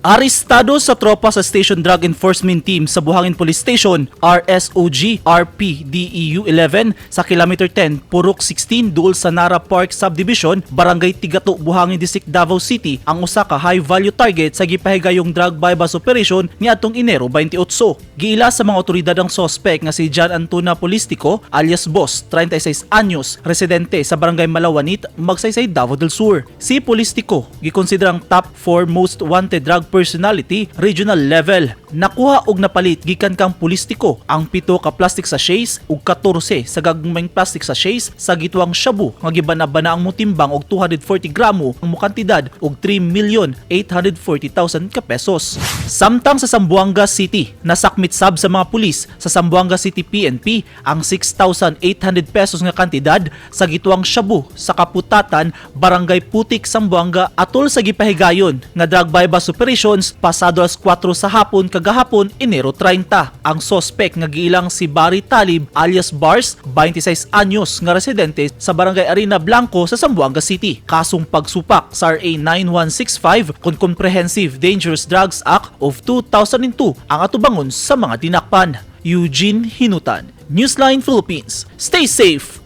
Arestado sa tropa sa Station Drug Enforcement Team sa Buhangin Police Station, RSOG RP DEU 11 sa Kilometer 10, Purok 16, duol sa Nara Park Subdivision, Barangay Tigato, Buhangin District, Davao City, ang usa ka high value target sa gipahigayong drug buy-bust operation niadtong Enero 28. Giila sa mga otoridad ang suspect nga si John Antuna Polistico alias Boss, 36 anyos, residente sa Barangay Malawanit, Magsaysay, Davao del Sur. Si Polistico gikonsiderang top 4 most wanted drug personality regional level. Nakuha og napalit gikan kang Polistico ang 7 ka plastic sachets ug 14 sa gagmayng plastic sachets sa gituwang shabu nga gibana-bana ang motimbang og 240 gramo ang mokantidad og 3,840,000 ka pesos. Samtang sa Zamboanga City, nasakmit sab sa mga pulis sa Zamboanga City PNP ang 6,800 pesos nga kantidad sa gituwang shabu sa Kaputatan, Barangay Putik, Zamboanga atol sa gipahigayon nga drug buy-bust operations pasado alas 4 sa hapon kagahapon, Enero 30. Ang sospek nga giilang si Barry Talib alias Bars, 26 anyos, nga residente sa Barangay Arena Blanco sa Zamboanga City. Kasong pagsupak sa RA 9165 kon Comprehensive Dangerous Drugs Act of 2002 ang atubangon sa mga dinakpan. Eugene Hinutan, Newsline Philippines. Stay safe.